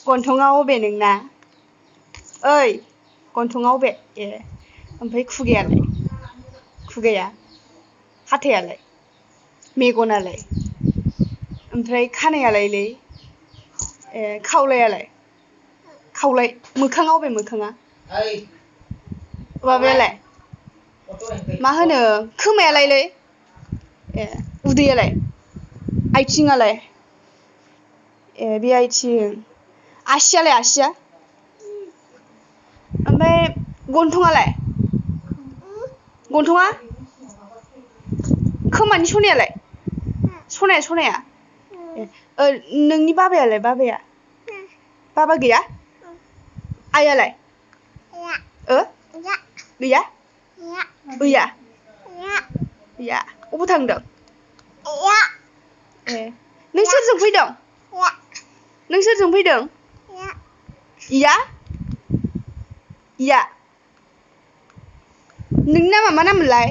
गन्थंआ अबे नोंना ओइ गन्थंआ अबे ए ओमफ्राय खुगाया हाथायालाय मेगनालाय ओमफ्राय खानायालायलै ए खावलाय मोखाङा अबे मोखाङा माबायालाय मा होनो खोमायालायलै ए उदैयालाय आथिङालाय ए बे आथिं आसियालाय आसिया ओमफ्राय गन्थंआलाय गन्थंआ खोमानि सनाया ए नोंनि बाबायालाय बाबा गैया आइयालाय गैया अबाव थांदों ए नों सोरजों फैदों इया नोंनि नामा मा नाममोनलाय